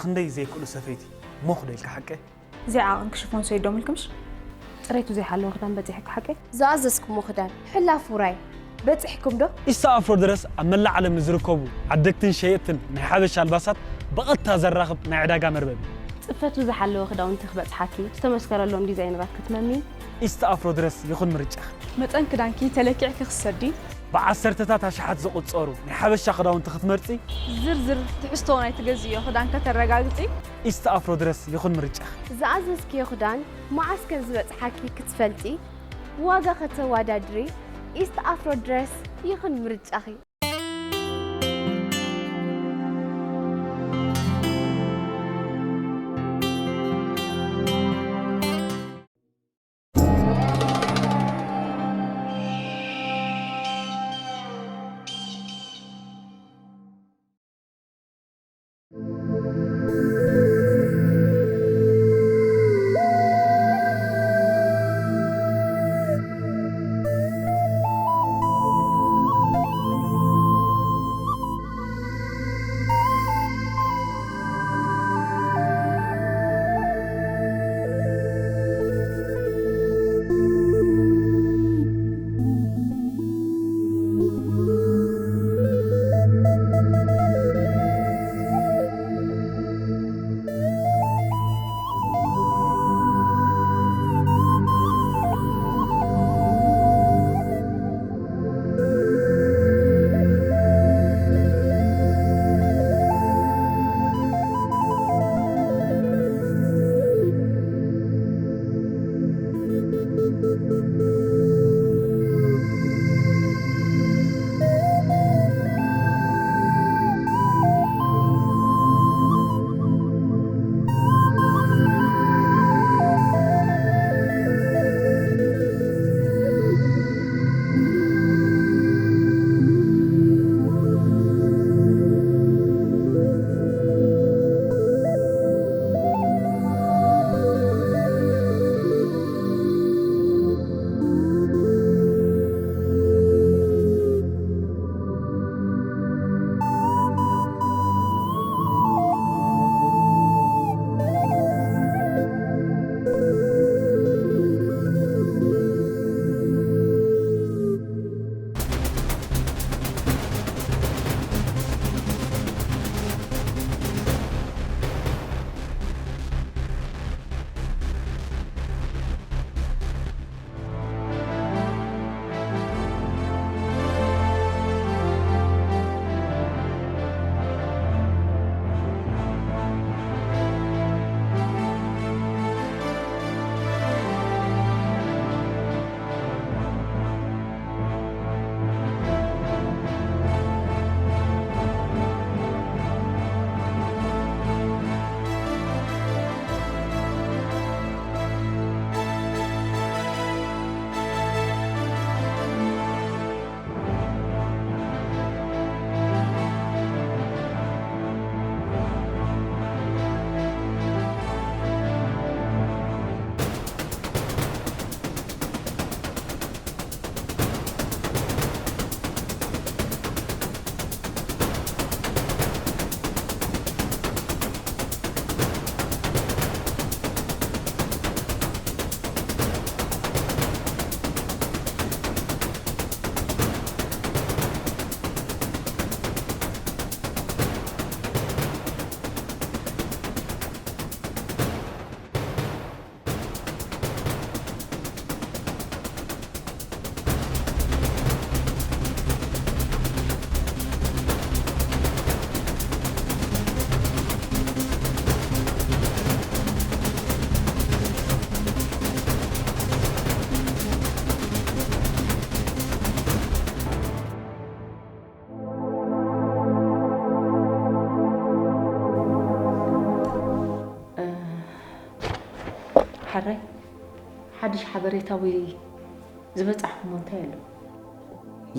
ክንደይ ዘይክእሉ ሰፈይቲ ሞኽ ዶ ኢልካ ሓቀ? ዘይዓቐንኪ ሽፎን ሰይዶምልክምሽ? ጽሬቱ ዘይሓለወ ክዳን በጺሕኪ ሓቀ? ዝኣዘዝኩሞ ክዳን ሕላፍ ውራይ በጺሕኩም ዶ? ኢስታ ኣፍሮ ድረስ ኣብ መላእ ዓለም ንዝርከቡ ዓደግትን ሸየጥትን ናይ ሓበሻ ኣልባሳት ብቐጥታ ዘራኽብ ናይ ዕዳጋ መርበብ እዩ። ጽፈቱ ዝሓለወ ክዳውንቲ ክበጽሓኪ፣ ዝተመስከረሎም ዲዛይነራት ክትመሚ። ኢስታ ኣፍሮ ድረስ ይኹን ምርጫ። መጠን ክዳንኪ ተለኪዕኪ ክትሰዲ። ብዓሰርተታት ኣሽሓት ዝቑጸሩ ናይ ሓበሻ ክዳውንቲ ክትመርጺ። ዝርዝር ትሕዝቶ ናይ ትገዝእዮ ክዳን ከተረጋግጺ። ኢስታ ኣፍሮ ድረስ ይኹን ምርጫ። ዝኣዘዝክዮ ክዳን መዓስ ከም ዝበጽሓኪ ክትፈልጢ፣ ዋጋ ከተወዳድሪ፣ ኢስታ ኣፍሮ ድረስ ይኹን ምርጫኺ። ሓራይ ሓድሽ ሓበሬታ ወይ ዝበጻሕኩሞ እንታይ ኣሎ?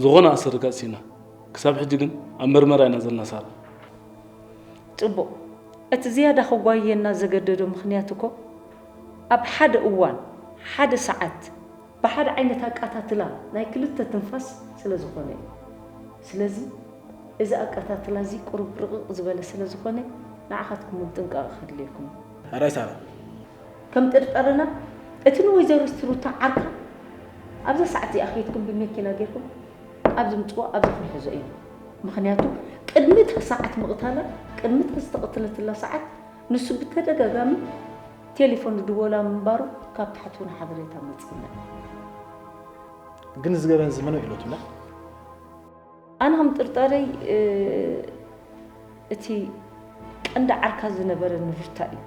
ዝኾነ ኣሰር ጋሲና ክሳብ ሕጂ ግን ኣብ መርመራ ኢና ዘለና ሳራ። ጽቡቕ። እቲ ዝያዳ ከጓየና ዘገደዶ ምኽንያት እኮ ኣብ ሓደ እዋን ሓደ ሰዓት ብሓደ ዓይነት ኣቃታትላ ናይ ክልተ ትንፋስ ስለ ዝኾነ እዩ። ስለዚ እዚ ኣቃታትላ እዚ ቁሩብ ርቕቕ ዝበለ ስለ ዝኾነ ንዓኻትኩም እውን ጥንቃቐ ከድልየኩም። ሕራይ ሳራ። ከም ጥርጠረና፣ እቲ ንወይዘሮ ስትሩታ ዓርካ ኣብዛ ሰዓት እዚኣ ከይድኩም ብመኪና ጌርኩም ኣብዚ ምጽዋ ኣብዚ ክንሕዞ እዩ። ምኽንያቱ ቅድሚ እታ ሰዓት ምቕታላ፣ ቅድሚ እታ ዝተቐተለትላ ሰዓት ንሱ ብተደጋጋሚ ቴሌፎን ዝድወላ ምንባሩ ካብ ታሕቲ እውን ሓበሬታ መጺእና። ግን እዚ ገበን እዚ መን ውዒሎትላ? ኣነ ከም ጥርጣረይ እቲ ቀንዲ ዓርካ ዝነበረ ንሩታ እዩ።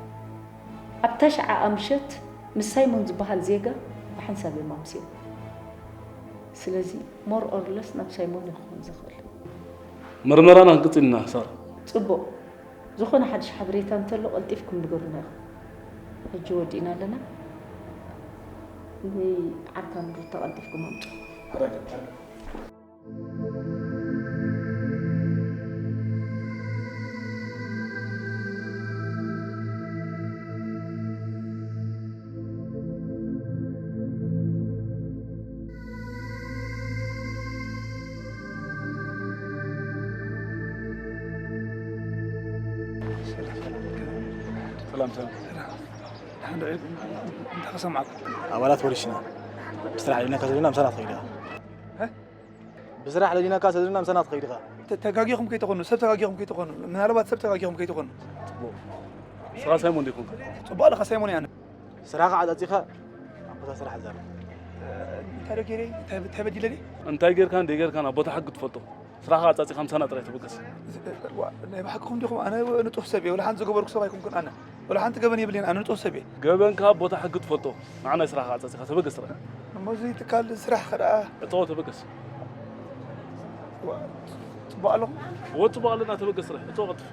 ኣብታ ሸዓኣ ምሸት ምስ ሳይሞን ዝበሃል ዜጋ ብሓንሳብ እዮም ኣምስዮም። ስለዚ more or less ናብ ሳይሞን እዩ ክኾን ዝኽእል። መርመራና ክንቅጽል ኢና ሳራ። ጽቡቕ። ዝኾነ ሓድሽ ሓበሬታ እንተሎ ቀልጢፍኩም ንገሩና ኢኹም። ሕጂ ወዲእና ኣለና። ንዓርካ ንሩታ ቀልጢፍኩም ኣምጽኡ። ሰላም ሰላም። እንታይ ከሰማዕኩም? ኣባላት ፖሊስ ኢና። ብስራሕ ዲና ከዘድና ምሳና ትኸይድ ኢኻ። ብስራሕ ለዲናካ ሰድና ምሳና ትኸይድ ኢኻ። ተጋጊኹም ከይትኾኑ፣ ሰብ ተጋጊኹም ከይትኾኑ፣ ምናልባት ሰብ ተጋጊኹም ከይትኾኑ። ስኻ ሳይሞን ዲኹም? ጽቡቕ ኣለኻ ሳይሞን ያነ። ስራኻ ዓጻጺኻ ኣብ ቦታ ስራሕ ዛር። እንታይ ዶ ገይረ? እንታይ በዲለ? እንታይ ጌርካን ደይጌርካን ኣብ ቦታ ሕጊ ትፈልጦ። ስራኻ ዓጻጺኻ ምሳና ጥራይ ተበገስ። ናይ ብሓቅኹም ዲኹም? ኣነ ንጡፍ ሰብ እየ። ወላ ሓንቲ ዝገበርኩ ሰብ ኣይኮንኩን ኣነ። ወላ ሓንቲ ገበን የብለይን ኣነ ንጡፍ ሰብ እየ። ገበንካ ኣብ ቦታ ሕጊ ትፈልጦ። ንዓ ናይ ስራኻ ዓጻጺኻ ተበገስ ጥራይ። እሞ እዚ ትካል ስራሕ ከደኣ እተዎ ተበገስ። ጽቡቕ ኣለኹም? እወ ጽቡቕ ኣለና ተበገስ ጥራይ። እተዎ ቀልጥፍ።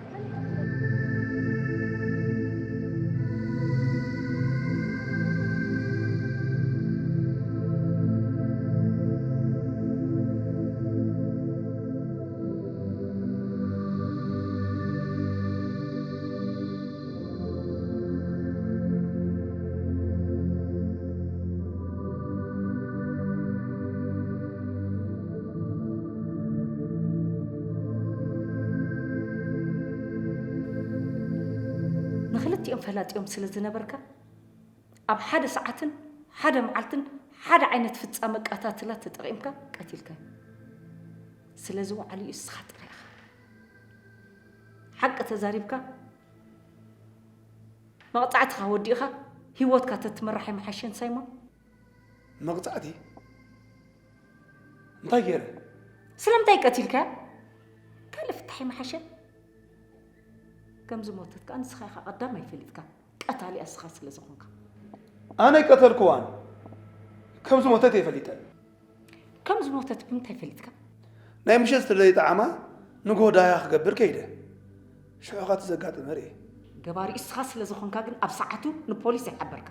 ንኽልቲኦም ፈላጢኦም ስለ ዝነበርካ ኣብ ሓደ ሰዓትን ሓደ መዓልትን ሓደ ዓይነት ፍጻመ ቀታትላ ተጠቒምካ ቀቲልካዮ። ስለዚ ወዓሊኡ እስኻ ጥራይ ኢኻ። ሓቂ ተዛሪብካ መቕጻዕትኻ ወዲእኻ ህይወትካ ተትምራሕ ኣይምሓሸን ሳይሞን? መቕጻዕቲ እንታይ ገይረ? ስለምንታይ ቀቲልካያ? ካልእ ፍታሕ ኣይምሓሸን? ከም ዝሞተት ከኣ ንስኻ ኢኻ ቀዳማይ ፈሊጥካ። ቀታሊኣ እስኻ ስለ ዝኾንካ። ኣነ ኣይቀተልክዋን። ከም ዝሞተት እየ ፈሊጠ። ከም ዝሞተት ብምንታይ ፈሊጥካ? ናይ ምሸት ስለ ዘይጠዓማ ንግሆ ዳህያ ክገብር ከይደ። ሽዑ ኸኣ እቲ ዘጋጠመ ርእየ። ገባሪ እስኻ ስለ ዝኾንካ ግን ኣብ ሰዓቱ ንፖሊስ ኣይሓበርካ።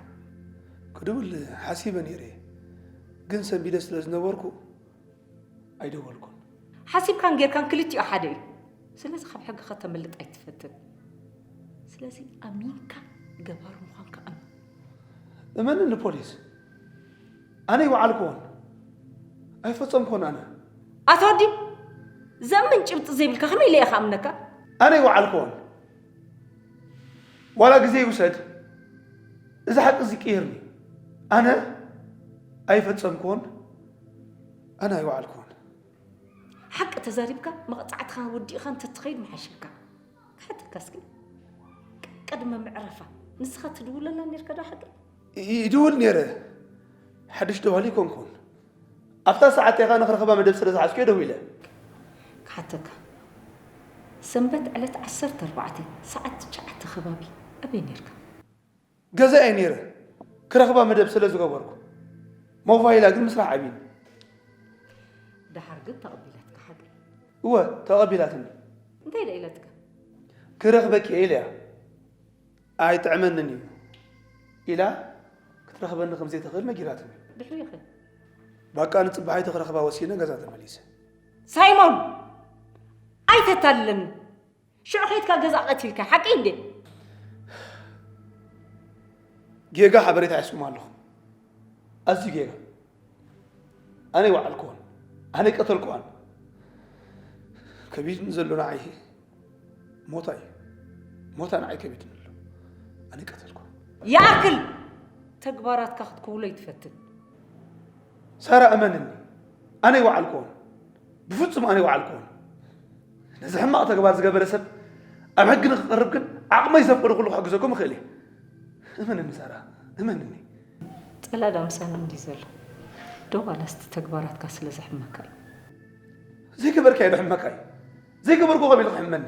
ክድውል ሓሲበ ነይረ እየ። ግን ሰንቢደ ስለ ዝነበርኩ ኣይደወልኩን። ሓሲብካን ጌርካን ክልቲኡ ሓደ እዩ። ስለዚ ካብ ሕጊ ከተምልጥ ኣይትፈትን። ስለዚ ኣሚንካ ገባሪ ምዃንካ ኣምን። እመንኒ ፖሊስ፣ ኣነ ኣይወዓልኩዎን ኣይፈጸምኩዎን። ኣነ ኣቶ ወዲ፣ ዘምን ጭብጢ ዘይብልካ ከመይ ኢለ እየ ክኣምነካ? ኣነ ኣይወዓልኩዎን። ዋላ ግዜ ይውሰድ፣ እዚ ሓቂ እዚ ቅይርኒ። ኣነ ኣይፈጸምኩዎን። ኣነ ኣይወዓልኩዎን። ሓቂ ተዛሪብካ መቕጻዕትኻ ወዲእኻ እንተትኸይድ ምሓሸካ። ክሓተካ እስኪ፣ ቅድሚ ምዕረፋ ንስኻ ትድውለላ ኔርካ ዶ ሓቂ? ይድውል ነይረ። ሓድሽ ደዋሊ ኣይኮንኩን። ኣብታ ሰዓት ኢኻ ንኽረኽባ መደብ ስለ ዝሓዝኩ እየ ደዊለ። ክሓተካ፣ ሰንበት ዕለት ዓሰርተ ኣርባዕተ ሰዓት ትሽዓተ ከባቢ ኣበይ ኔርካ? ገዛ እየ ነይረ። ክረኽባ መደብ ስለ ዝገበርኩ። ሞባይላ ግን ምስራሕ ኣቢኒ። ደሓር ግን ተቐቢላትካ ሓቂ? እወ፣ ተቐቢላትኒ። እንታይ ደኣ ኢላትካ? ክረኽበኪ እየ ኢለያ። ኣይጥዕመንን እዩ ኢላ ክትረኽበኒ ከም ዘይትኽእል ነጊራትኒ። ድሕሪኡ ኸ? ባቃ ንጽባሒቱ ክረኽባ ወሲነ ገዛ ተመሊሰ። ሳይሞን! ኣይተታልለኒ። ሽዑ ኸይድካ ገዛ ቀቲልካ፣ ሓቂ እንዴ? ጌጋ ሓበሬታ ሒዝኩም ኣለኹም። ኣዝዩ ጌጋ። ኣነ ኣይወዓልኩዎን። ኣነ ኣይቀተልኩዋን። ከቢድኒ ዘሎ ንዓይ ሞታ እዩ። ሞታ ንዓይ ከቢድኒ ኣሎ። ኣነ ቀተልኩ። ይኣክል! ተግባራትካ ክትክውሎ ይትፈትን። ሳራ እመንኒ፣ ኣነ ይወዓልኩዎን። ብፍጹም ኣነ ይወዓልኩዎን። ነዚ ሕማቕ ተግባር ዝገበረ ሰብ ኣብ ሕጊ ንክቐርብ ግን ዓቕመይ ዘፍቅዶ ኩሉ ክሕግዘኩም እኽእል እየ። እመንኒ ሳራ፣ እመንኒ። ጸላዳ ምሳና እንዲ ዘሎ ዶ ዋላስ እቲ ተግባራትካ ስለ ዘሕመካ እዩ? ዘይገበርካዮ ዶ ሕመካ እዩ? ዘይገበርኩ ከመይ ኢሉ ክሕመኒ?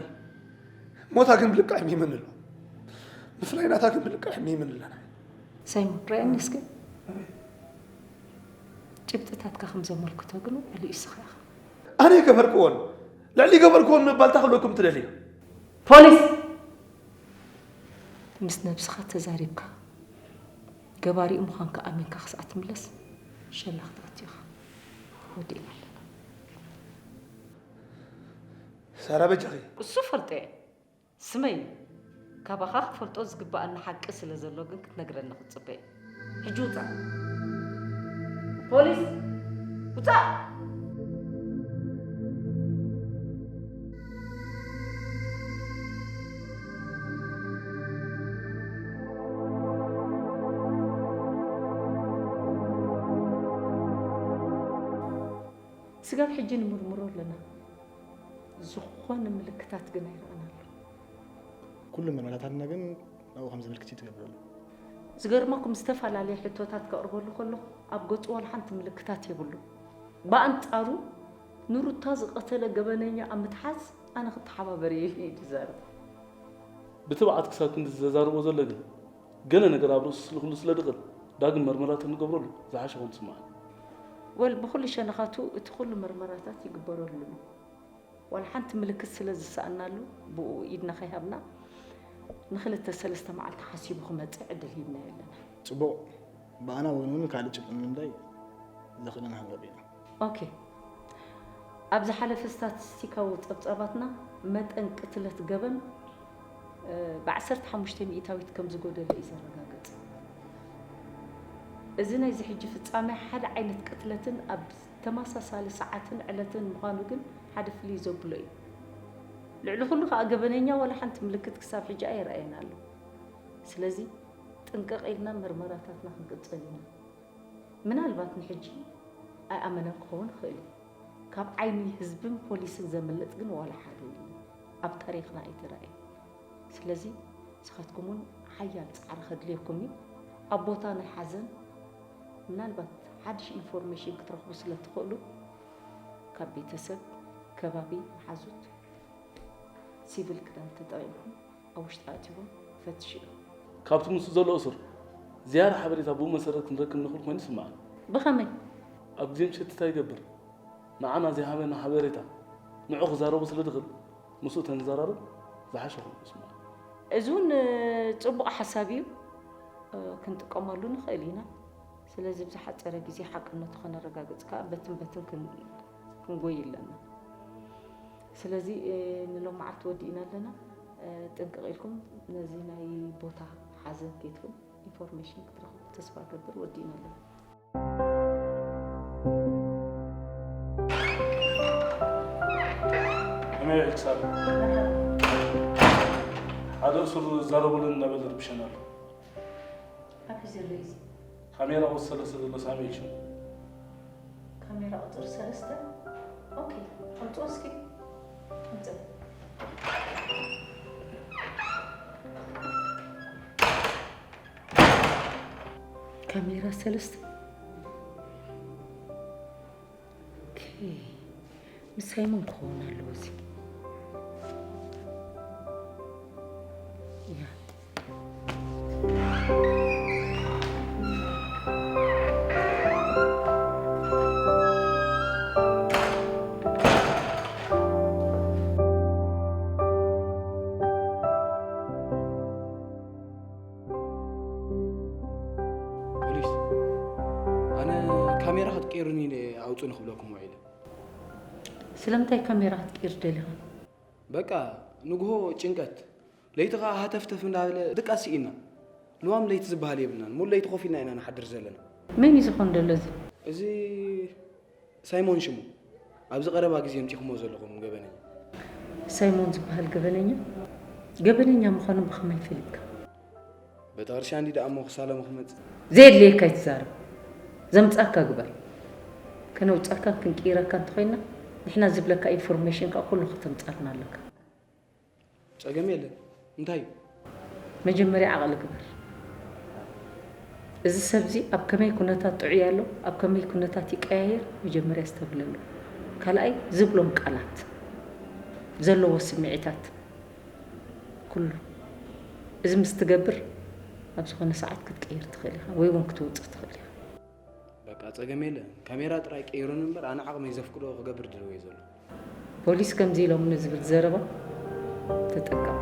ሞታ ግን ብልክዕ ሕሚመኒ ኣሎ። ብፍላይ ናታ ግን ብልክዕ ሕሚመኒ ኣለና። ሳይሞን ርኣየኒ እስኪ። ጭብጥታትካ ከም ዘመልክቶ ግን ውዕሉ እስኻ ኢኻ። ኣነ ይገበርክዎን ልዕሊ ይገበርክዎን ምባል እንታይ ክብለኩም ትደልዩ? ፖሊስ! ምስ ነብስኻ ተዛሪብካ ገባሪኡ ምዃንካ ኣሚንካ ክሳዕ ትምለስ ሸላ ክትኣቱ ኢኻ። ወዲእና ኣለና። ሳራ በጃኺ። እሱ ፈልጠ እየ። ስመይ እዩ። ካባኻ ክፈልጦ ዝግበኣኒ ሓቂ ስለ ዘሎ ግን ክትነግረኒ ክጽበ እየ። ሕጂ ውጻእ። ፖሊስ! ውጻእ! ስጋብ ሕጂ ንምርምሮ ኣለና። ዝኾነ ምልክታት ግን ኣይረኣናሉ። ኩሉ ምርመራታትና ግን ናብኡ ከም ዘመልክት እዩ ትገብረሉ። ዝገርመኩም ዝተፈላለየ ሕቶታት ከቕርበሉ ከለኹ ኣብ ገጹ ዋላ ሓንቲ ምልክታት የብሉ። ብኣንጻሩ ንሩታ ዝቐተለ ገበነኛ ኣብ ምትሓዝ ኣነ ክተሓባበር እየ ኢሉ እዩ ዝዛረብ። ብትብዓት ክሳብ ክንዲ ዘዛርቦ ዘሎ ግን ገለ ነገር ኣብ ርእሱ ስልክሉ ስለ ድኽእል ዳግም መርመራ ተንገብረሉ ዝሓሸ ኮን ትስምዓኒ። ወል ብኹሉ ሸነኻቱ እቲ ኩሉ መርመራታት ይግበረሉ እዩ። ዋላ ሓንቲ ምልክት ስለ ዝሰኣናሉ ብኡ ኢድና ከይሃብና ንክልተ ሰለስተ መዓልቲ ሓሲቡ ክመጽእ ዕድል ሂብናዮ ኣለና። ጽቡቕ ብኣና እውን እውን ካልእ ጭብጢ ንምንዳይ ዘኽእለና ክንገብር ኢና። ኦኬ ኣብ ዝሓለፈ ስታቲስቲካዊ ጸብጻባትና መጠን ቅትለት ገበን ብ ዓሰርተ ሓሙሽተ ሚእታዊት ከም ዝጎደለ እዩ ዘረጋግጽ። እዚ ናይዚ ሕጂ ፍጻመ ሓደ ዓይነት ቅትለትን ኣብ ተመሳሳሊ ሰዓትን ዕለትን ምዃኑ ግን ሓደ ፍልይ ዘብሎ እዩ። ልዕሊ ኩሉ ከኣ ገበነኛ ዋላ ሓንቲ ምልክት ክሳብ ሕጂ ኣየርኣየን ኣሎ። ስለዚ ጥንቅቕ ኢልና መርመራታትና ክንቅጽል ኢና። ምናልባት ንሕጂ ኣይኣመነን ክኸውን ይኽእል እዩ። ካብ ዓይኒ ህዝብን ፖሊስን ዘምልጥ ግን ዋላ ሓደ የለን። ኣብ ታሪኽና ኣይተራእየን። ስለዚ ንስኻትኩም እውን ሓያል ጻዕሪ ከድልየኩም እዩ። ኣብ ቦታ ናይ ሓዘን ምናልባት ሓድሽ ኢንፎርሜሽን ክትረኽቡ ስለ ትኽእሉ ካብ ቤተሰብ፣ ከባቢ፣ መሓዙት ሲቪል ክዳን ተጠቒምኩም ኣብ ውሽጢ ኣእቲኹም ፈትሽሉ። ካብቲ ምስኡ ዘሎ እሱር ዝያዳ ሓበሬታ ብኡ መሰረት ክንረክብ ንኽእል ኮይኑ ይስምዓኒ። ብኸመይ? ኣብ ግዜ ምሸት እንታይ ይገብር? ንዓና ዘይሃበና ሓበሬታ ንዑ ክዛረቦ ስለ ድኽእል ምስኡ ተንዘራረብ ዝሓሸ ኮይኑ ይስምዓኒ። እዚ እውን ጽቡቕ ሓሳብ እዩ። ክንጥቀመሉ ንኽእል ኢና። ስለዚ ብዝሓጸረ ግዜ ሓቅነቱ ከነረጋግጽ ከኣ በትን በትን ክንጎይ ኣለና። ስለዚ ንሎማዓልቲ ወዲእና ኣለና። ጥንቅቕ ኢልኩም ነዚ ናይ ቦታ ሓዘን ኬድኩም ኢንፎርሜሽን ክትረኽቡ ተስፋ እገብር። ወዲእና ኣለና። ከመይ ውዒልኪ ሳራ? ሓደ እሱር ዛረቡልን እናበለ ይርብሸና ኣሎ። ኣበይ ዘሎ እዩ እዚ? ካሜራ ቁፅሪ ሰለስተ ዘሎ ሳሚ እዩ ሽሙ። ካሜራ ቁፅሪ ሰለስተ? ኦኬ፣ ኣምፅኦ እስኪ። ኣምፅኦ። ካሜራ ሰለስተ? ኦኬ፣ ምስ ሳይሞን ክኸውን ኣለዎ እዚ። ያ። ፖሊስ፣ ኣነ ካሜራ ክትቀይሩኒ ኢለ ኣውጹኒ ክብለኩም ውዒለ። ስለምንታይ ካሜራ ክትቅይር ደሊኻ? በቃ ንግሆ ጭንቀት፣ ለይቲ ኸኣ ሃተፍተፍ እንዳበለ ድቃስ ስኢንና። ልዋም ለይቲ ዝበሃል የብልናን፣ ሙሉ ለይቲ ኮፍ ኢልና ኢና ንሓድር ዘለና። መን እዩ ዝኾን ዘሎ እዚ? እዚ ሳይሞን ሽሙ። ኣብዚ ቀረባ ግዜ ኣምጺኹሞ ዘለኹም ገበነኛ። ሳይሞን ዝበሃል ገበነኛ? ገበነኛ ምዃኑ ብኸመይ ፈሊጥካ? በታ ቅርሻ እንዲ ደኣ እሞ ክሳለሙ ክመጽእ። ዘየድልየካ ኣይትዛረብ። ዘምጻካ ግበር። ከነውጻካን ክንቅይረካን እንተኾይና ንሕና ዝብለካ ኢንፎርሜሽን ከኣ ኩሉ ከተምጻልና ኣለካ። ጸገም የለን። እንታይ እዩ? መጀመርያ ዓቕሊ ግበር። እዚ ሰብዚ ኣብ ከመይ ኩነታት ጥዑይ ኣሎ፣ ኣብ ከመይ ኩነታት ይቀያየር መጀመርያ ኣስተብህለሉ። ካልኣይ ዝብሎም ቃላት፣ ዘለዎ ስምዒታት ኩሉ። እዚ ምስ ትገብር ኣብ ዝኾነ ሰዓት ክትቅይር ትኽእል ኢኻ ወይ እውን ክትወጽእ ትኽእል ኢኻ። በቃ ጸገም የለን። ካሜራ ጥራይ ቀይሩኒ እምበር ኣነ ዓቕመይ ዘፍቅዶ ክገብር ድልዎ እየ ዘሎ። ፖሊስ ከምዚ ኢሎም ንዝብል ዘረባ ተጠቀም።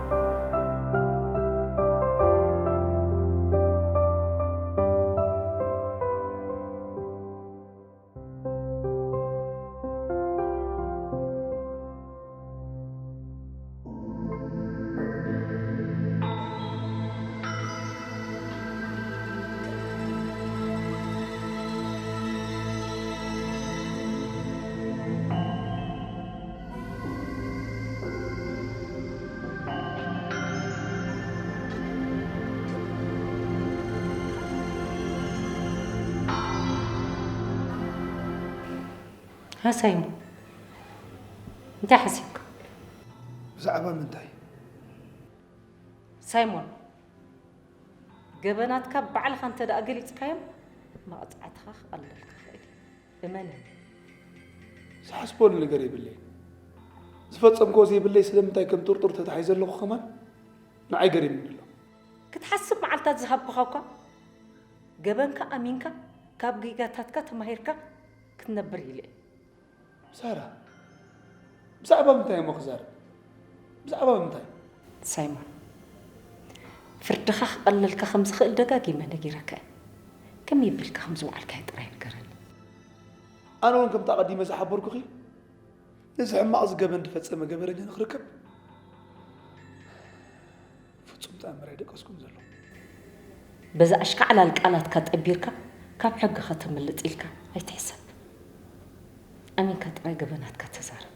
ሃ ሳይሞን፣ እንታይ ሓሲብካ? ብዛዕባ ምንታይ? ሳይሞን፣ ገበናትካ ባዕልኻ እንተ ደኣ ገሊጽካዮም መቕጻዕትኻ ክቐለልካ ይኽእል እዩ። እመነኒ። ዝሓስበሉ ነገር የብለይን። ዝፈጸምክዎ ዘይብለይ ስለምንታይ ከም ጥርጡር ተታሒዘ ኣለኹ ከማን ንዓይ ገሪሙኒ ኣሎ። ክትሓስብ መዓልታት ዝሃብኩኻ እኳ ገበንካ ኣሚንካ ካብ ጌጋታትካ ተማሂርካ ክትነብር ኢለ እየ። ሳራ፣ ብዛዕባ ምንታይ እሞ ክዛረብ? ብዛዕባ ምንታይ? ሳይሞን፣ ፍርድኻ ክቐለልካ ከም ዝኽእል ደጋጊመ ነጊረካ እየ። ከመይ ኣቢልካ ከም ዝወዓልካዮ ጥራይ ንገረኒ። ኣነ እውን ከምቲ ኣቐዲመ ዝሓበርኩኺ ነዚ ሕማቕ እዚ ገበን ዝፈጸመ ገበረኛ ንኽርከብ ፍጹም ተኣምር ኣይደቀስኩን ዘለኹ። በዛ ኣሽካዕላል ቃላትካ ጠቢርካ ካብ ሕጊ ከተምልጥ ኢልካ ኣይትሕሰብ። ኣሚንካ ጥራይ ገበናትካ ተዛረብ።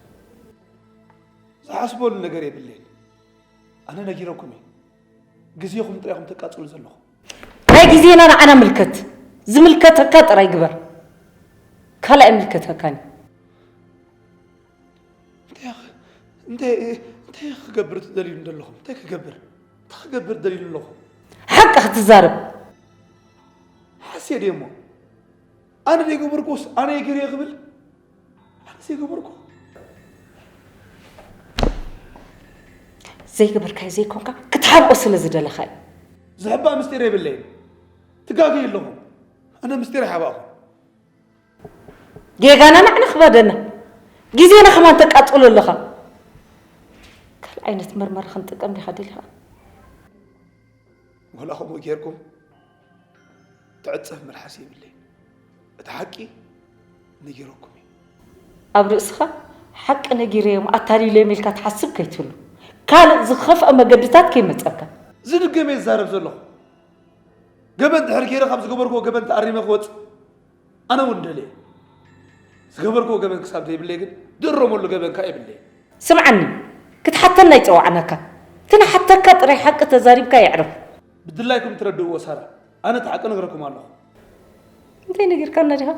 ዝሓስበሉ ነገር የብለይን። ኣነ ነጊረኩም እየ። ግዜኹም ጥራይ ኢኹም ተቃጽሉ ዘለኹም። ናይ ግዜና ንዓና ምልከት። ዝምልከተካ ጥራይ ግበር። ካልእ ኣይምልከተካን እዩ። እንታይ ኽ- እንታይ እንታይ ክገብር ትደልዩ ዘለኹም? እንታይ ክገብር? እንታይ ክገብር ደልዩ ኣለኹም? ሓቂ ክትዛረብ። ሓስየ ድየ እሞ? ኣነ ዘይገበርኩስ ኣነ ይገርየ ክብል? ኣነ ዘይገበርኩ? ዘይገበርካዮ ዘይኮንካ ክትሓብኦ ስለ ዝደለኻ እዩ። ዝሕባእ ምስጢር የብለይን። ትጋገዩ ኣለኹም። ኣነ ምስጢር ኣይሓባእኹም። ጌጋና ንዓና ክባደና፣ ግዜና ከማን ተቃጽሎ ኣለኻ። ካልእ ዓይነት መርመራ ክንጥቀም ዲኻ ደሊኻ? ወላ ከምኡ ጌርኩም ትዕጸፍ መልሓስ የብለይን። እቲ ሓቂ ነጊረኩም እየ። ኣብ ርእስኻ ሓቂ ነጊረዮም ኣታሊለዮም ኢልካ ትሓስብ ከይትህሉ፣ ካልእ ዝኸፍአ መገድታት ከይመጸካ። ዝድገም እየ ዝዛረብ ዘለኹ። ገበን ድሕር ገይረ ካብ ዝገበርክዎ ገበን ተኣሪመ ክወጽእ ኣነ እውን ደልየ። ዝገበርክዎ ገበን ክሳብ ዘይብለይ ግን ድእረመሉ ገበን ከኣ የብለይን። ስምዓኒ፣ ክትሓተና ኣይጸዋዕናካን። እቲ ንሓተካ ጥራይ ሓቂ ተዛሪብካ የዕርፍ። ብድላይኩም ትረድእዎ ሳራ፣ ኣነ እቲ ሓቂ እነግረኩም ኣለኹ። እንታይ ነጊርካና ዲኻ?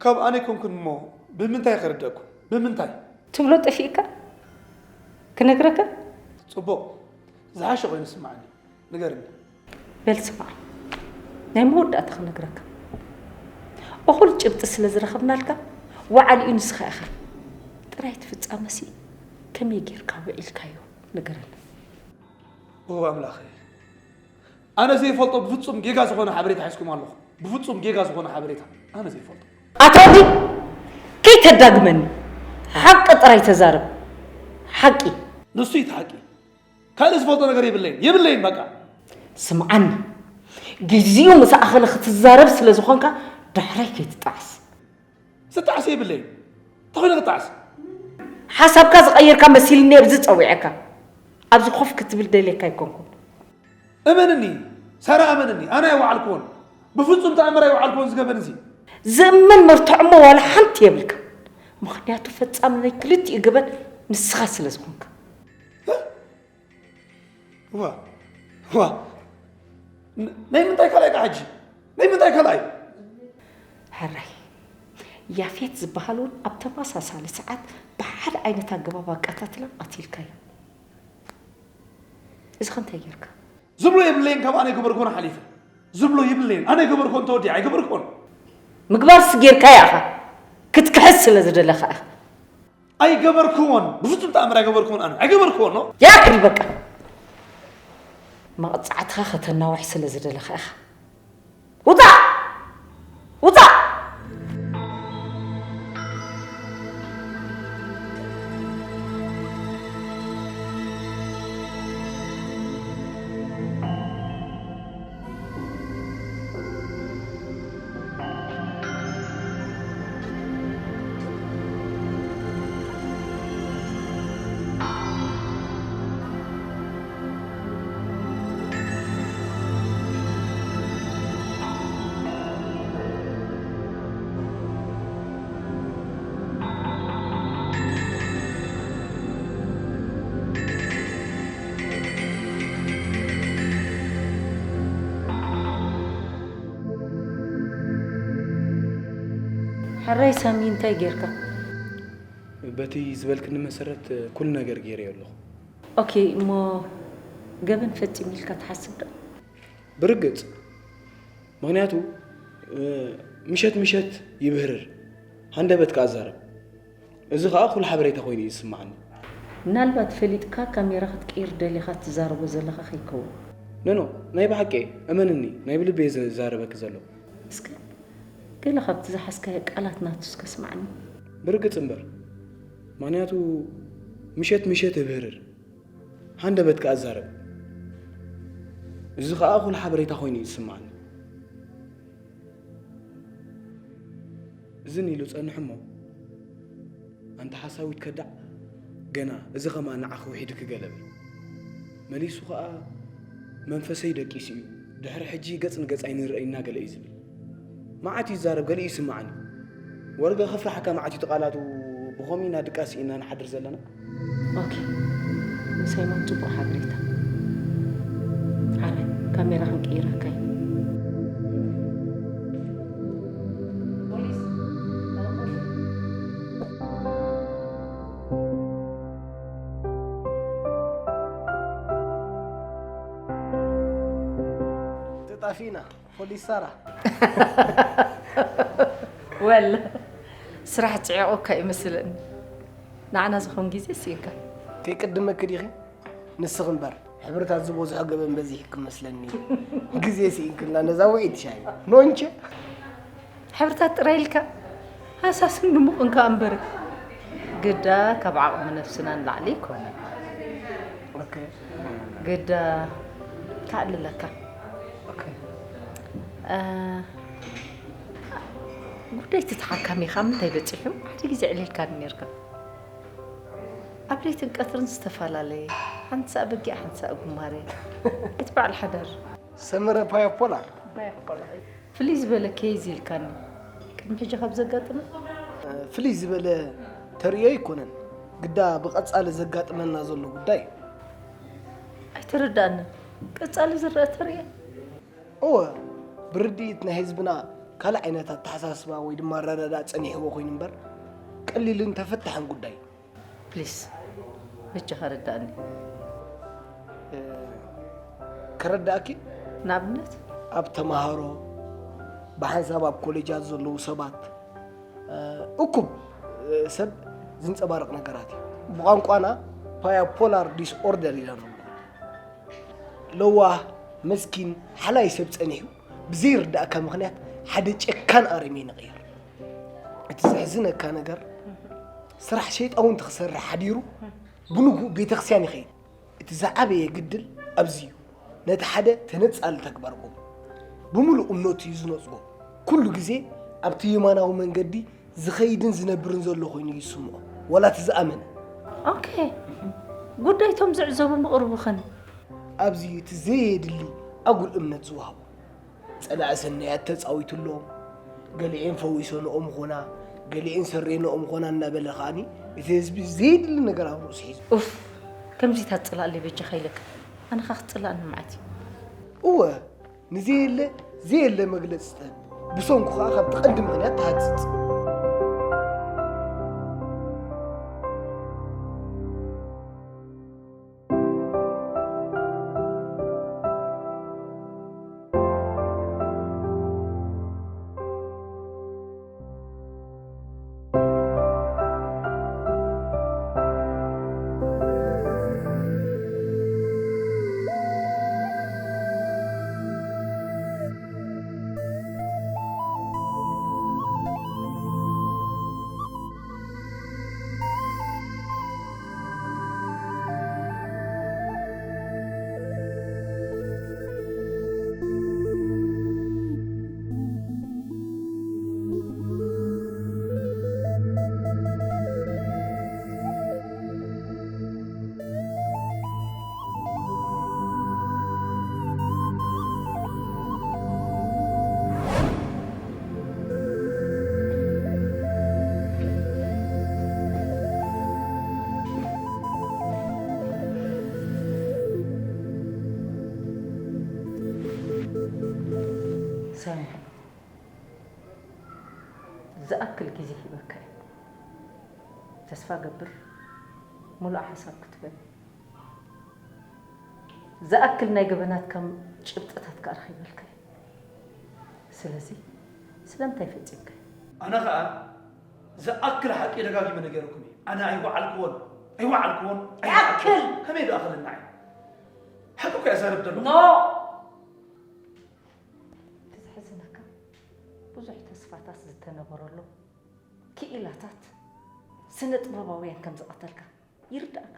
ካብ ኣነ ኣይኮንኩን እሞ ብምንታይ ክርደእኩም? ብምንታይ? ትብሎ ጠፊእካ? ክነግረካ? ጽቡቕ፣ ዝሓሸ ኮይኑ ስምዓኒ፣ ንገርኒ። በል ስማዕ፣ ናይ መወዳእታ ክነግረካ። እኹል ጭብጢ ስለ ዝረኸብናልካ፣ ወዓሊኡ ንስኻ ኢኻ። ጥራይ እቲ ፍጻመሲ ከመይ ጌርካ ውዒልካዮ ንገረኒ። ኦ ኣምላኸይ፣ ኣነ ዘይፈልጦ ብፍጹም ጌጋ ዝኾነ ሓበሬታ ሒዝኩም ኣለኹም። ብፍጹም ጌጋ ዝኾነ ሓበሬታ ኣነ ዘይፈልጦ። ኣቶ ወዲ፣ ከይተዳግመኒ፣ ሓቂ ጥራይ ተዛረብ። ሓቂ። ንሱ እዩ እቲ ሓቂ። ካልእ ዝፈልጦ ነገር የብለይን፣ የብለይን በቃ። ስምዓኒ፣ ግዜኡ ምስ ኣኸለ ክትዛረብ ስለ ዝኾንካ ዳሕራይ ከይትጣዕስ። ዝጣዕስ የብለይን። ተኾይነ ክጣዕስ። ሓሳብካ ዝቐየርካ መሲልኒ ኣብዚ ጸዊዐካ። ኣብዚ ኮፍ ክትብል ደልየካ ኣይኮንኩን። እመንኒ ሳራ፣ እመንኒ፣ ኣነ ኣይወዓልክዎን። ብፍጹም ተኣምር ኣይወዓልክዎን እዚ ገበን እዚ። ዝእመን መርትዖ እሞ ዋላ ሓንቲ የብልካ። ምኽንያቱ ፈጻሚ ናይ ክልቲኡ ገበን ንስኻ ስለ ዝኾንካ። ዋ ዋ፣ ን- ናይ ምንታይ ካልኣይ ከዓ ሕጂ? ናይ ምንታይ ካልኣይ? ሕራይ፣ ያፌት ዝበሃል እውን ኣብ ተመሳሳሊ ሰዓት ብሓደ ዓይነት ኣገባብ ኣቀታትላ ቀቲልካዮ። እዚ ከ እንታይ ጌርካ? ዝብሎ የብለይን፣ ካብ ኣነ ገበርኮን ሓሊፈ። ዝብሎ ይብለይን፣ ኣነ ገበርኮን ተወዲኣ ኣይገበርኮን። ምግባርስ ጌርካዮ ኢኻ፣ ክትክሕስ ስለ ዝደለኻ ኢኻ። ኣይገበርክዎን፣ ብፍጹም ተኣምር ኣይገበርክዎን፣ ኣነ ኣይገበርክዎን ነው። ያክል በቃ፣ መቕጻዕትኻ ከተናውሕ ስለ ዝደለኻ ኢኻ። ውጻእ! ውጻእ! ሕራይ ሳሚ እንታይ ጌርካ? በቲ ዝበልክኒ መሰረት ኩሉ ነገር ገይረዮ ኣለኹ። ኦኬ እሞ ገበን ፈጺሙ ኢልካ ትሓስብ ዶ? ብርግጽ ምኽንያቱ ምሸት ምሸት ይብህርር፣ ሃንደበት ከኣ ዛረብ። እዚ ከኣ ኩሉ ሓበሬታ ኮይኑ እዩ ዝስምዓኒ። ምናልባት ፈሊጥካ ካሜራ ክትቅይር ደሊኻ ትዛረቦ ዘለኻ ከይከውን። ኖኖ ናይ ብሓቂ እመንኒ ናይ ብልቢ እየ ዝዛረበኪ ዘለኹ። እስከ ገለ ካብቲ ዝሓዝካዮ ቃላት ናቱ እስከ ስምዓኒ። ብርግጽ እምበር ምኽንያቱ ምሸት ምሸት እብህርር ሃንደበት ከኣ እዛረብ። እዚ ከኣ እኹል ሓበሬታ ኮይኑ እዩ ዝስምዓኒ። እዝን ኢሉ ጸንሕ እሞ ኣንታ ሓሳዊት ከዳዕ፣ ገና እዚ ኸማን ንዓኺ ውሒዱኪ ገለ በል። መሊሱ ኸኣ መንፈሰይ ደቂሱ እዩ፣ ድሕሪ ሕጂ ገጽ ንገጽ ኣይንርኣይ ኢና ገለ እዩ ዝብል። መዓት እዩ ዝዛረብ፣ ገሊኡ ይስምዓኒ። ወርገ ከፍርሓካ መዓት እዩ እቲ ቃላቱ፣ ብኸምኡ ኢና ድቃስ ስኢንና ንሓድር ዘለና። ኦኬ፣ ምሳይ ሞት ጽቡቕ ሓበሬታ። ኣረ፣ ካሜራ ክንቅይረካ እዩ። ፖሊስ፣ ተጣፊእና። ፖሊስ ሳራ። ወል ስራሕ ጽዒቑካ ይመስለኒ። ንዓና ዝኾን ግዜ ስኢንካ። ከይቅድመኪ ዲኺ? ንስኺ እምበር ሕብርታት ዝበዝሖ ገበን በዚሕኪ መስለኒ። ግዜ ስኢንክልና ነዛ ውዕይቲ ሻሂ። ኖንቸ። ሕብርታት ጥራይ ኢልካ ሃሳስን ድሙቕን ከኣ እምበር ግዳ ካብ ዓቕሚ ነብስና ንላዕሊ ኣይኮነን። ግዳ ከዕልለካ። ጉዳይ እቲ ተሓካሚኻ ምንታይ በጺሑ? ሓደ ግዜ ዕሊልካኒ ነይርካ። ኣብ ለይትን ቀትርን ዝተፈላለየ፣ ሓንቲ ሰኣ በጊዕ፣ ሓንቲ ሰኣ ጉማሬ። እቲ በዓል ሓዳር። ሰመረ ፓያፖላ። ፍልይ ዝበለ ኬዝ ኢልካኒ። ቅድሚ ሕጂ ካብ ዘጋጥመ? ፍልይ ዝበለ ተርእዮ ኣይኮነን። ግዳ ብቐጻሊ ዘጋጥመና ዘሎ ጉዳይ እዩ። ኣይተረዳእንን። ቀጻሊ ዝረአ ተርእዮ? እወ፣ ብርድኢት ናይ ህዝብና ካልእ ዓይነት ኣተሓሳስባ ወይ ድማ ኣረዳድኣ ጸኒሕዎ ኮይኑ እምበር ቀሊልን ተፈታሕን ጉዳይ እዩ። ፕሊስ በጃኻ ርዳእኒ። ከረዳእኪ? ንኣብነት? ኣብ ተማሃሮ፣ ብሓንሳብ ኣብ ኮሌጃት ዘለዉ ሰባት፣ እኩብ ሰብ ዝንጸባረቕ ነገራት እዩ። ብቋንቋና ባይፖላር ዲስኦርደር ኢና ንብሎ። ለዋህ፣ መስኪን፣ ሓላይ ሰብ ጸኒሑ ብዘይርዳእካ ምኽንያት ሓደ ጨካን ኣረሜን ይቕየር። እቲ ዘሕዝነካ ነገር ስራሕ ሸይጣውንቲ ክሰርሕ ሓዲሩ ብንግኡ ቤተክርስትያን ይኸይድ። እቲ ዝዓበየ ግድል ኣብዚ እዩ። ነቲ ሓደ ተነጻሊ ተግባር ጎቦ ብምሉእ እምነቱ እዩ ዝነጽጎ። ኩሉ ግዜ ኣብቲ የማናዊ መንገዲ ዝኸይድን ዝነብርን ዘሎ ኮይኑ እዩ ዝስምዖ። ዋላ እቲ ዝኣመነ። ኦኬ፣ ጉዳይ እቶም ዝዕዘቡ ምቕርቡኽን። ኣብዚ እዩ እቲ ዘየድሊ ኣጉል እምነት ዝወሃቦ። ጸላኢ ሰናያት ተጻዊቱሎም፣ ገሊኤን ፈዊሰንኦ ምኾና፣ ገሊኤን ሰሬንኦ ምኾና እናበለ ከኣኒ እቲ ህዝቢ ዘየድሊ ነገር ኣብ ርእሱ ሒዙ። ኡፍ፣ ከምዚታት ጽላእለይ በጃኻ ኢለካ። ኣነ ኸኣ ክትጽላእኒ መዓት እዩ። እወ፣ ንዘየለ ዘየለ መግለጺ ስጠን። ብሰንኩ ኸኣ ካብቲ ቀንዲ ምኽንያት ትሃጽጽ። ሳሚ፣ ዝኣክል ግዜ ሂበካ እየ። ተስፋ ገብር፣ ሙሉእ ሓሳብ ክትበኒ። ዝኣክል ናይ ገበናትካ ጭብጥታት ከኣ ረኺበልካ እየ። ስለዚ ስለምንታይ ፈጺምካ? ኣነ ኸኣ ዝኣክል ሓቂ ደጋጊመ ነገርኩም እየ። ኣነ ኣይወዓልክዎን፣ ኣይወዓልክዎን፣ ኣይወዓልክዎን። ይኣክል! ከመይ ደኣ ክልናዕ? ሓቂ እኮ እየ ዛረብ ዘለኹ። ኖ! እቲ ዘሕዝነካ፣ ብዙሕ ተስፋታት ዝተነበረሉ ክኢላታት ስነ ጥበባውያን ከም ዝቐተልካ ይርዳእካ።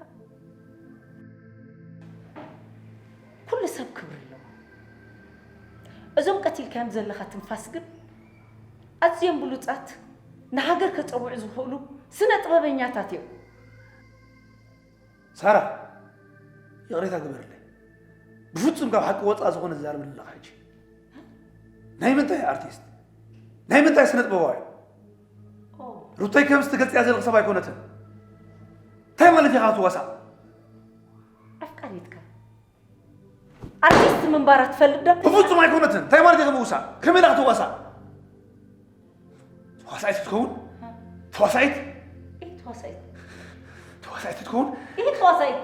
ኩሉ ሰብ ክብሪ ኣለዎ። እዞም ቀቲልካዮም ዘለኻ ትንፋስ ግን ኣዝዮም ብሉጻት፣ ንሃገር ከጸውዑ ዝኽእሉ ስነ ጥበበኛታት እዮም። ሳራ፣ ይቕሬታ ግበርለይ። ብፍጹም ካብ ሓቂ ወጻእ ዝኾነ ዝዛረብ ኣለኻ ሕጂ። ናይ ምንታይ ኣርቲስት? ናይ ምንታይ ስነ ጥበባዊ? ኦ። ሩተይ ከምዚ ትገልጽያ ዘለኺ ሰብ ኣይኮነትን። እንታይ ማለት ኢኻ ትዋሳእ? ኣፍቃሪትካ ኣርቲስት ምንባራ ትፈልጥ ዶ? ብፍጹም ኣይኮነትን። እንታይ ማለት ኢኻ ምውሳእ? ከመይ ኢኻ ትዋሳእ? ተዋሳኢት ክትከውን? ተዋሳኢት? እየ ተዋሳኢት። ተዋሳኢት ክትከውን? እየ ተዋሳኢት።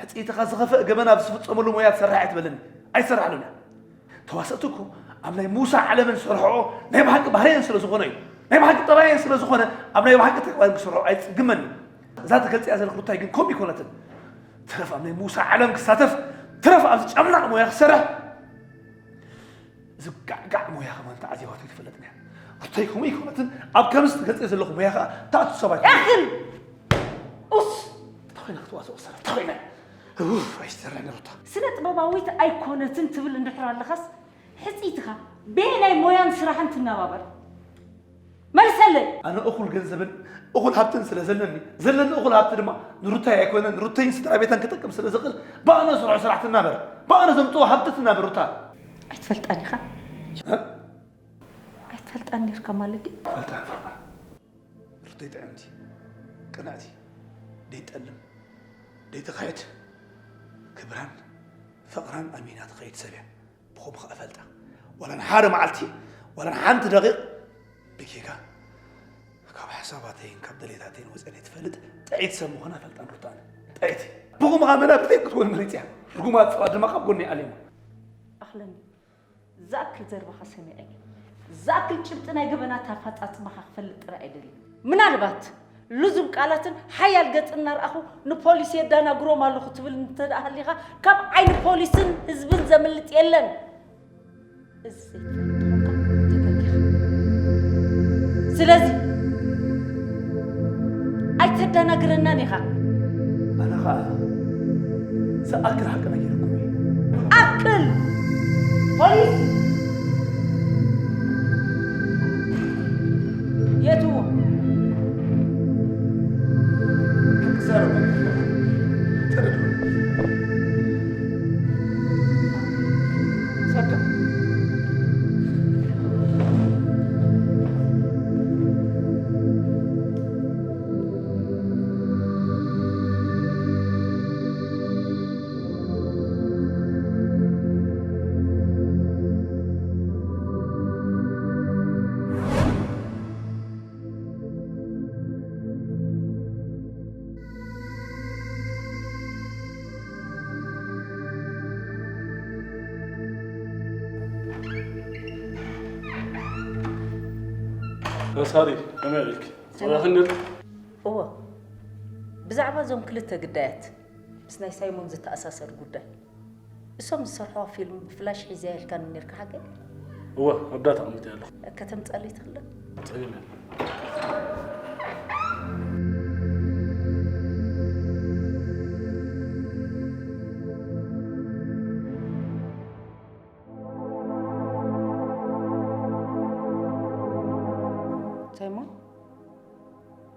ሕጽይትኻ ዝኸፍእ ገበን ኣብ ዝፍጸመሉ ሞያ ትሰርሕ ኣይትበለኒ። ኣይትሰርሓሉን እያ። ተዋሰእቲ እኮ ኣብ ናይ ምውሳእ ዓለመን ዝሰርሕኦ ናይ ብሓቂ ባህርየን ስለ ዝኾነ እዩ። ናይ ብሓቂ ጠባየን ስለ ዝኾነ ኣብ ናይ ብሓቂ ተግባረን ክሰርሕኦ ኣይጽግመን እዩ። እዛ ትገልጽያ ዘለኺ ሩታይ ግን ከምኡ ኣይኮነትን። ትረፍ ኣብ ናይ ምውሳእ ዓለም ክሳተፍ፣ ትረፍ ኣብዚ ጨምላቕ ሞያ ክሰርሕ። እዚ ጋዕጋዕ ሞያ ከማን ተዓዚባቶ ኣይትፈልጥን እያ። ሩታይ ከምኡ ኣይኮነትን፣ ኣብ ከምዚ ትገልጽዮ ዘለኹ ሞያ ከኣ ትኣቱ ሰብ ኣይኮነትን። ያኽል! ኡስ! እንታይ ኮይና ክትዋስኦ ክሰርሕ? እንታይ ኮይና? ኡፍ፣ ኣይትሰርሕን ሩታ። ስነ ጥበባዊት ኣይኮነትን ትብል እንድሕር ኣለኻስ፣ ሕጽይትኻ በየናይ ሞያን ስራሕን ትነባበር? መልሰለይ! ኣነ እኹል ገንዘብን እኹል ሃብትን ስለ ዘለኒ፣ ዘለኒ እኹል ሃብቲ ድማ ንሩታይ ኣይኮነን፣ ንሩተይን ስድራ ቤታን ክጠቅም ስለ ዝኽእል፣ ብኣነ ዝሰርሖ ስራሕ ትናበር፣ ብኣነ ዘምጽኦ ሃብቲ ትናበር ሩታ። ኣይትፈልጣን ኢኻ? እ? ኣይትፈልጣን ኔርካ ማለት ድዩ? ፈልጣ፣ ፈልጣ። ሩተይ ጥዕምቲ፣ ቅንዕቲ፣ ደይጠልም፣ ደይትኽሕድ፣ ክብራን ፍቕራን ኣሚና ትኸይድ ሰብ እያ። ብኸምኡ ኸኣ እፈልጣ። ዋላ ንሓደ መዓልቲ፣ ዋላ ንሓንቲ ደቂቕ ብጌጋ ካብ ሓሳባተይን ካብ ድሌታተይን ወጺኣ ዘይትፈልጥ ጥዕይቲ ሰብ ምዃና እፈልጣ ሩታ ኣነ። ጥዕይቲ። ብኸምኡ ኸኣ መናብርተይ ክትኮን መሪጸ እያ። ርጉማት ሰባት ድማ ካብ ጎነይ ኣለዮም። ኣኽለኒ። ዝኣክል ዘረባኻ ሰሚዐ እየ። ዝኣክል ጭብጢ ናይ ገበናት ኣፈጻጽማኻ ክፈልጥ ጥራይ ኣይደልን። ምናልባት ልዙብ ቃላትን ሓያል ገጽን እናረኣኹ ንፖሊስ የዳናግሮም ኣለኹ ትብል እንተ ደኣ ሃሊኻ፣ ካብ ዓይኒ ፖሊስን ህዝብን ዘምልጥ የለን። እዚ ዘይትፈልጥ ተኾንካ ተጋጊኻ። ስለዚ ኣይተዳናግረናን ኢኻ። ኣነ ኸኣ ዝኣክል ሓቂ ነጊረኩም እየ። ኣክል! ፖሊስ! የእትዎ። ክዛረብ ኣይግባእን። ተረድኡ። ሰካ። ሳሪ፣ ከመይ ውዒልኪ? ሰላም። ጽቡቕ ነይሩ? እወ። ብዛዕባ እዞም ክልተ ግዳያት ምስ ናይ ሳይሞን ዝተኣሳሰር ጉዳይ፣ እሶም ዝሰርሕዋ ፊልም ብፍላሽ ሒዘያ ኢልካኒ ነይርካ ሓቀይ? እወ፣ ኣብ ዳታ ኣቐሚጠያ ኣለኹ። ከተምጽኣለይ ትኽእል ዶ? ጸገም የለን። ሳይሞን፣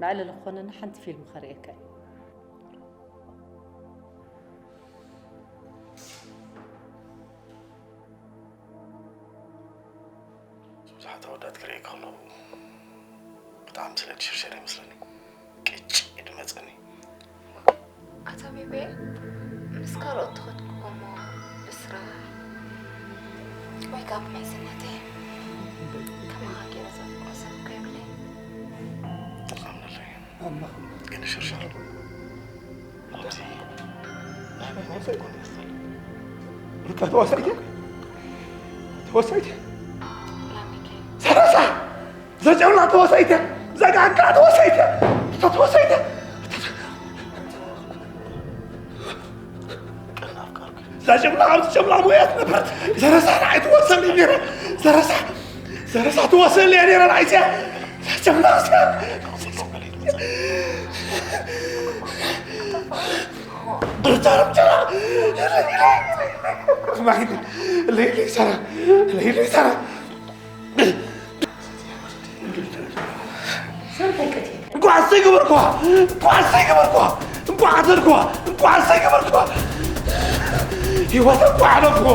መዕለሊ ክኾነና ሓንቲ ፊልም ከርእየካ እየ። ብዙሓት ኣወዳት ክርእየካ ከለኹ ብጣዕሚ ስለ ዝሽርሸር ይመስለኒ። ቅጭ ኢሉ መጸኒ። ኣታ ቤቤ፣ ምስ ካልኦት ትኸድኩ እሞ ብስራሕ ወይ ከኣ ብምሕዝነተይ ከማኻ ገይረ ዘፍቅሮ ሰብ እኮ የብለይን። ኣምናለይ። ኣምናለይ። ግን ሽርሻር ኣብዚ ናይ መን ክኾን ይኽእል? ሩታ ተዋሳኢት እያ? ተዋሳኢት እያ? ላሚከ። ሰረሳ! እዛ ጨብላ ተዋሳኢት እያ! እዛ ጋጋ ተዋሳኢት እያ! እታ ተዋሳኢት እያ! እዛ ጨብላ ኣብዚ ጨብላ ሞያ ትነብር! ዘረሳ ንዓይ ትዋሰል ነይራ! ዘረሳ! ዘረሳ ትዋሰል እያ ነይራ ንዓይ እዚኣ! እዛ ጨብላ እዚኣ! ብርታርም ጨላ! ማሂ! ለይለይ ሰራ! ለይለይ ሰራ! እንኳዕ ኣሰይ ገበርኳ! እንኳዕ ኣሰይ ገበርኳ! እንኳዕ ኣተርኳ! እንኳዕ ኣሰይ ገበርኳ! ህይወት እንኳዕ ኣለፍኩ!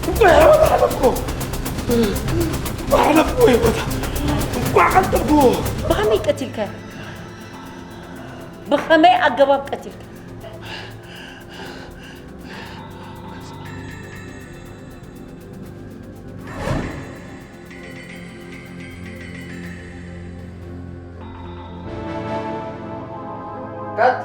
እንኳዕ ህይወት ኣለፍኩ! እንኳዕ ኣለፍኩ ህይወት! እንኳዕ ቀልጠፍኩ! ብኸመይ ቀቲልካዮ? ብኸመይ ኣገባብ ቀቲልካ? ካት።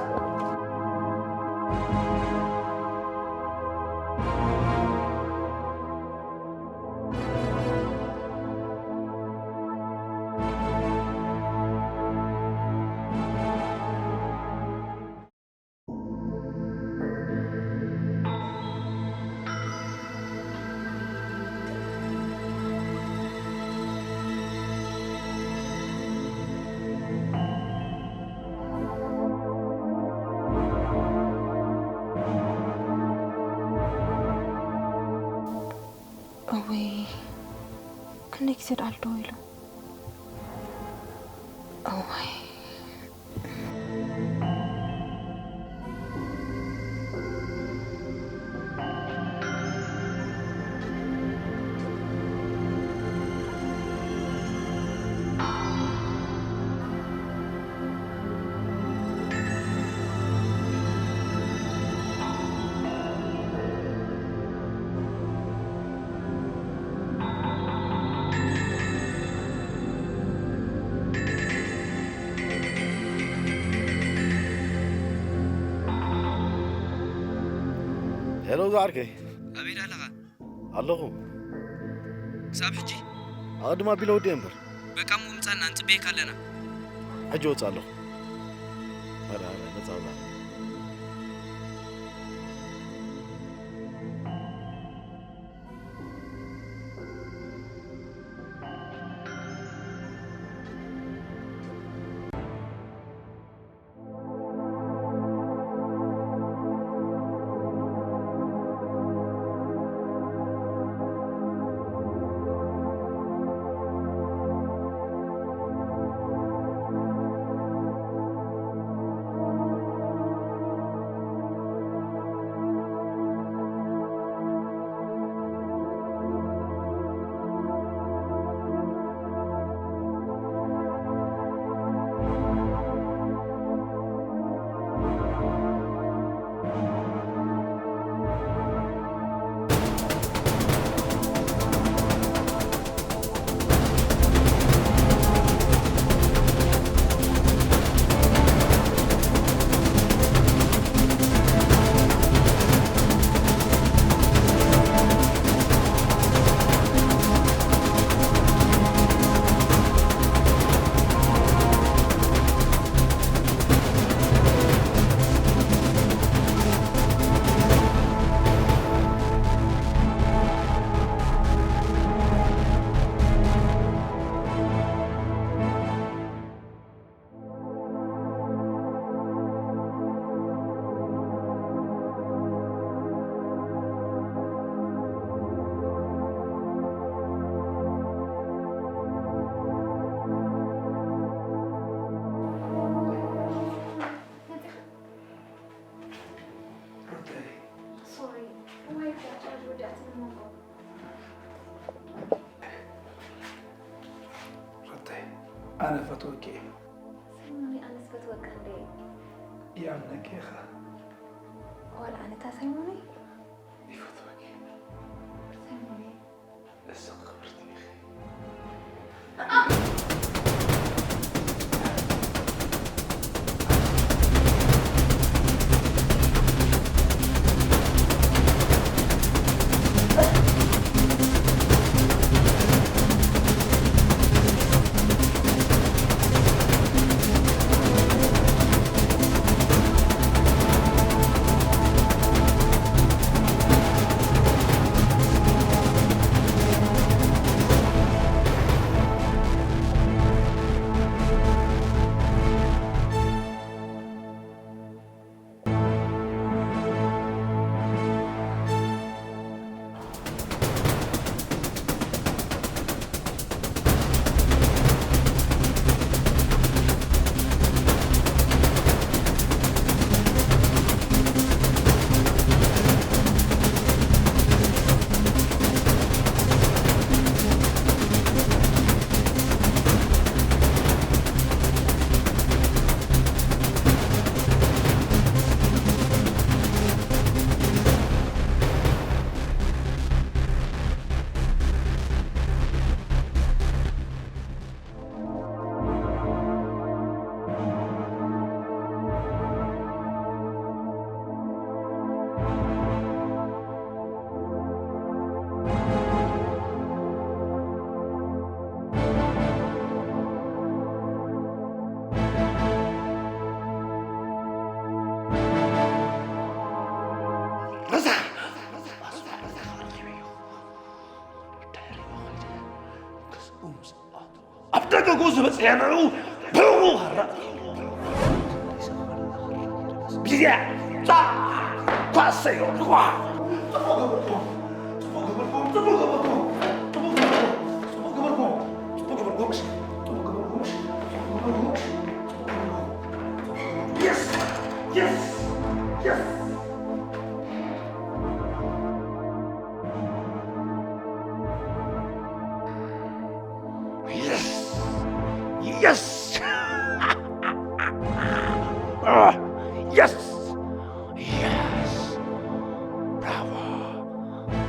እውይ፣ ክንደይ ግዜ ደኣ ኣሎ ኢሉ። እዋይ። ሄሎ፣ ዝዓርከይ። ኣበይ ኣለኻ? ኣለኹ። ክሳብ ሕጂ? ኣቐድም ኣቢለ ወዲኤ እምበር። በቃ እሞ ምጻና፣ ንጽበየካ ኣለና። ሕጂ ወጽእ ኣለኹ። ኧረ፣ ኧረ፣ ነጻ ውጻእ። ኣነ ፈትወኪ እየ። ሳይሞነይ፣ ኣነስ ፈትወካ እንደ ይኣምነኪ ኢኻ። ዋላ ኣነታ ሳይሞነይ ይፈትወኪ። ሳይሞነይ ንስኺ ክብርቲ ኢኺ። ኣብ ደገ ገዝኡ በጺሐ ንዕኡ ብእኡ ሃራ። ግዜ ጻ ኳሰዮ ኳ። ጽቡቕ ገበርኩም። ጽቡቕ ገበርኩም። ጽቡቕ ገበርኩም። ጽቡቕ ገበርኩም። ጽቡቕ ገበርኩም። ጽቡቕ ገበርኩም። እሺ። ጽቡቕ ገበርኩም። እሺ። ጽቡቕ ገበርኩም። እሺ። ጽቡቕ ገበርኩም። Yes! Yes! Yes! Yes! Yes! Ah, yes! Yes! Bravo!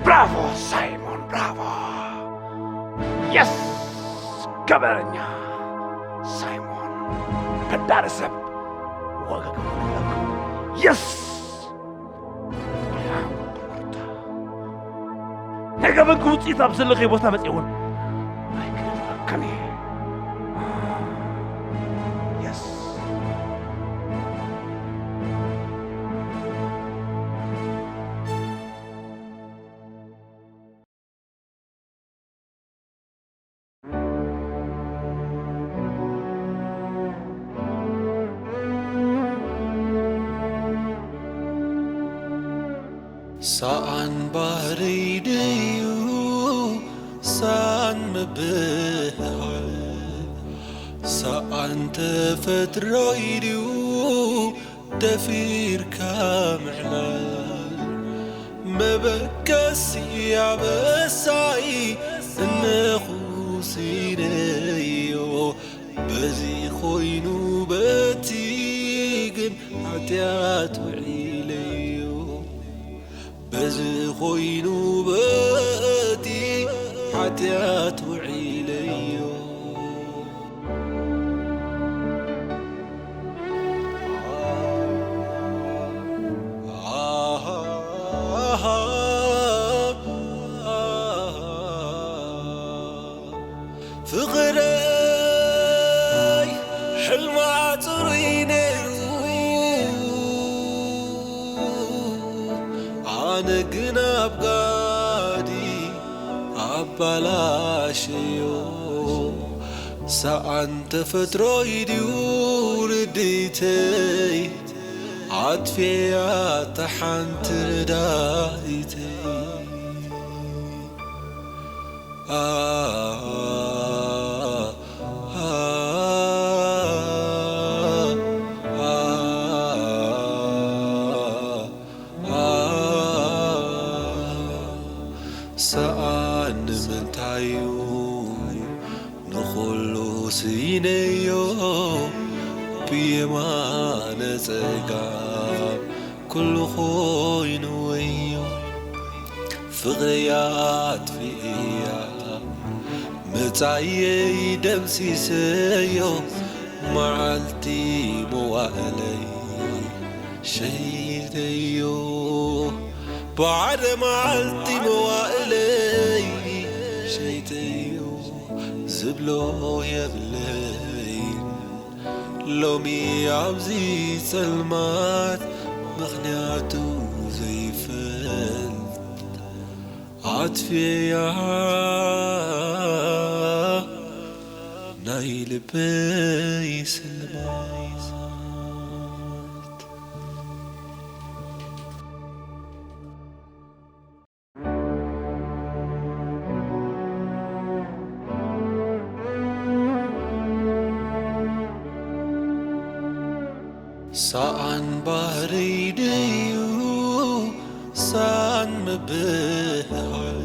Bravo, Simon! Bravo! Yes! ገበረኛ ሳይሞን በዳሪ ሰብ ዋጋ ከፍለለኩም። Yes! ናይ ገበንኪ ውፅኢት ኣብ ዘለኽዮ ቦታ መፅእ እውን ኣይክእልኣክን እየ። የስ። ሰኣን ባህርይ ድዩ ሰኣን ምብህሃል? ሰኣን ተፈጥሮይ ድዩ ደፊርካ ምዕላል? መበገሲ ኣበሳይ እነኹ ስኢነዮ። በዚ ኮይኑ በቲ ግን ሓጢኣት ውዒለዮ። በዚ ኮይኑ በቲ ሓጢኣት ውዒለዮ። ፍቕረይ ሕልማ ጽሩይ ነይሩ፣ ኣነ ግን ኣብ ጋዲ ኣባላሸዮ። ሰኣን ተፈጥሮይ ድዩ ርድኢተይ ኣጥፍያ እታ ሓንቲ ርዳኢተይ። ሰኣን ንምንታዩ ንኹሉ ስኢነዮ። የማነ ጸጋም ኩሉ ኮይኑ ወዮ፣ ፍቕረይ ኣጥፊእያ መጻኢየይ ደምሲሰዮ፣ መዓልቲ መዋእለይ ሸይተዮ፣ ብሓደ መዓልቲ መዋእለይ ሸይተዮ፣ ዝብሎ የብለይን ሎሚ ኣብዚ ጸልማት፣ ምኽንያቱ ዘይፈልጥ ኣጥፍያ ናይ ልበይ ስልማት። ሰኣን ባህርይ ድዩ ሰኣን ምብህሃል፣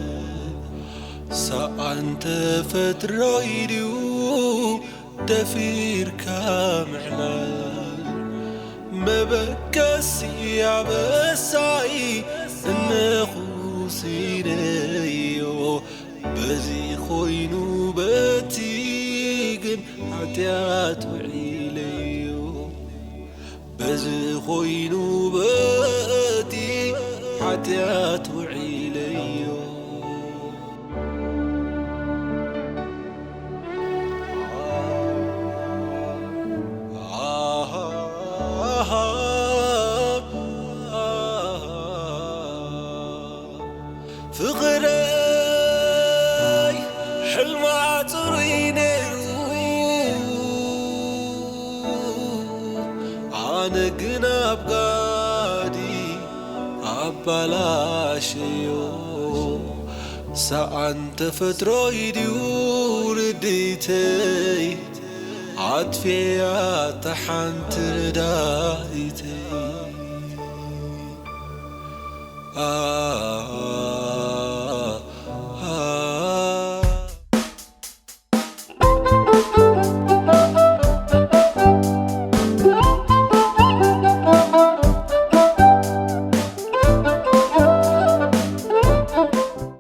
ሰኣን ተፈጥሮይ ድዩ ደፊርካ ምዕላል፣ መበገሲ ኣበሳይ እነኹ ሲነዮ፣ በዚ ኮይኑ በቲ ግን ሓጢኣት ውዒለዮ፣ በዚ ኮይኑ በቲ ሓጢኣት ውዒለዮ። ፍቕረይ ሕልማ ጽሩይ ነይሩ፣ ኣነ ግን ኣብ ጋዲ ኣባላሸዮ። ሰኣን ተፈጥሮይ ድዩ ርድኢተይ ኣጥፍያ እታ ሓንቲ ረዳኢተይ።